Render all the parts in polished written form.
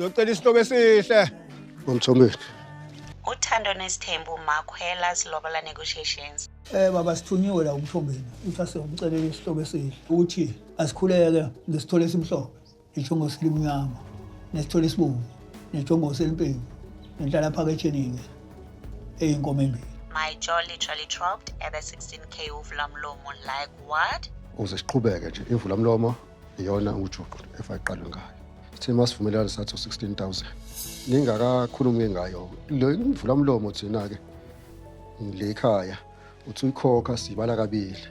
Ngicela isihlobo esihle. Umthomeni. Uthando Nesithembu Makhwela Silobola Negotiations. Baba sithunyiwe la umthombeni. Uthi asengumcelela isihlobo esihle. Uthi asikhuleke ngesithole esimhlophe. Ijongo silimnyama. Nesithole esibomvu. Nejongo selimpemvu. Nenhlala phakethenike. Eyinkomo embili. My jaw literally dropped at the 16K uvulamlomo. Like what? Uze siqhubeke nje ivulamlomo iyona ujuqu efayiqalwe ngayo. Sithe masivumelana sathi 16,000. Ningakakhulumi ngayo. Le ivulamlomo thina ke le ekhaya uthi uyikhokha sibala kabili.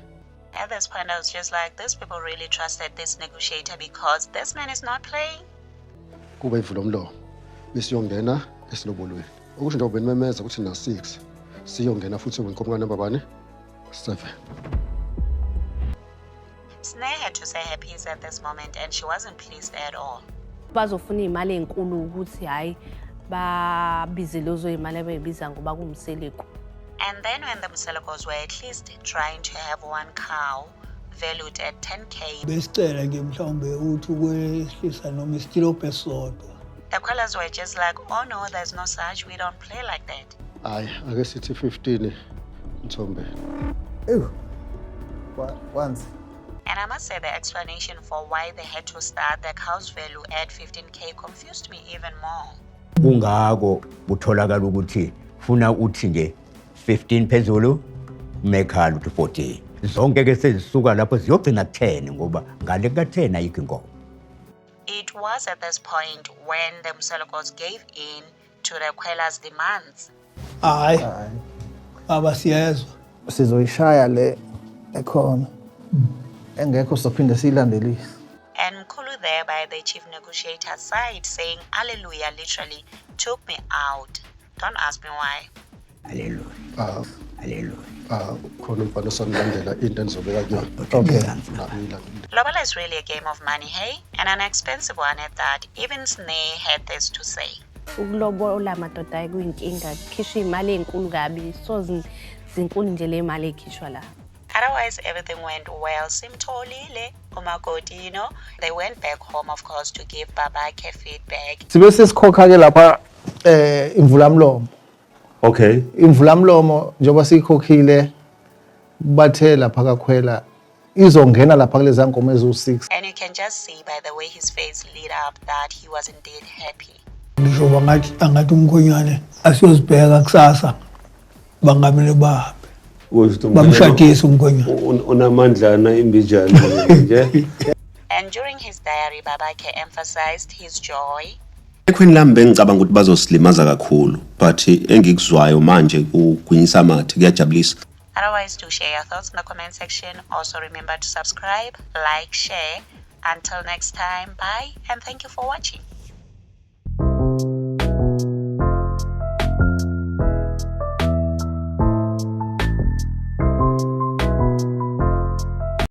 At this point, I was just like, these people really trusted this negotiator because this man is not playing. Kuba ivulomlomo besiyongena esilobolweni. Okusho nje ubenimemeza ukuthi na 6 siyongena futhi kwenkomkana babane 7. Sneh had to say her piece at this moment and she wasn't pleased at all. Bazofuna imali enkulu ukuthi hayi babize lozo imali abayibiza ngoba kumseleko. And then when the Mselekos were at least trying to have one cow valued at 10K, Besicela nje mhlawumbe uthi ukwehlisa noma isitilo esodwa. the Khwelas were just like, oh no, there's no such, we don't play like that. Hayi ake sithi 15 Mthombe. Once. And I must say the explanation for why they had to start the cow's value at 15K confused me even more. Kungako utholakala ukuthi funa uthi nje 15 phezulu mekhala uthi 14. Zonke ke sezisuka lapho ziyogcina 10 ngoba ngale ka10 ayikho inkomo. It was at this point when the Mselekos gave in to the Khwelas' demands. Hayi. Baba siyezwa. Sizoyishaya le ekhona. Engekho sophinde siyilandelise. And Mkhulu there by the chief negotiator's side saying, Hallelujah, literally took me out. Don't ask me why. Hallelujah. Hallelujah. Khona umfana sangilandela into enizobeka kuyona. Okay. Lobola is really a game of money, hey? And an expensive one at that. Even Sneh had this to say. Ukulobola madoda kuyinkinga khishwa imali enkulu kabi so zinkulu nje le mali ekhishwa la. Otherwise, everything went well. Simtolile, Umakoti, you know, they went back home, of course, to give Babakhe feedback. Sibe sesikhokha ke lapha imvulamlomo. Okay. Imvulamlomo njengoba sikhokhile bathe lapha kakhwela izongena lapha kulezi nkomo ezu6. And you can just see by the way his face lit up that he was indeed happy. Ngisho angathi umkhonyane asiyozibheka kusasa. Bangamele babe. Bamshadise umkhonyane. Unamandlana imbijana nje. And during his diary, Babakhe emphasized his joy. Ekhweni lami bengicabanga ukuthi bazosilimaza kakhulu but engikuzwayo manje ugwinyisa amathe kuyajabulisa. Otherwise, do share your thoughts in the comment section. Also remember to subscribe, like, share. Until next time, bye and thank you for watching.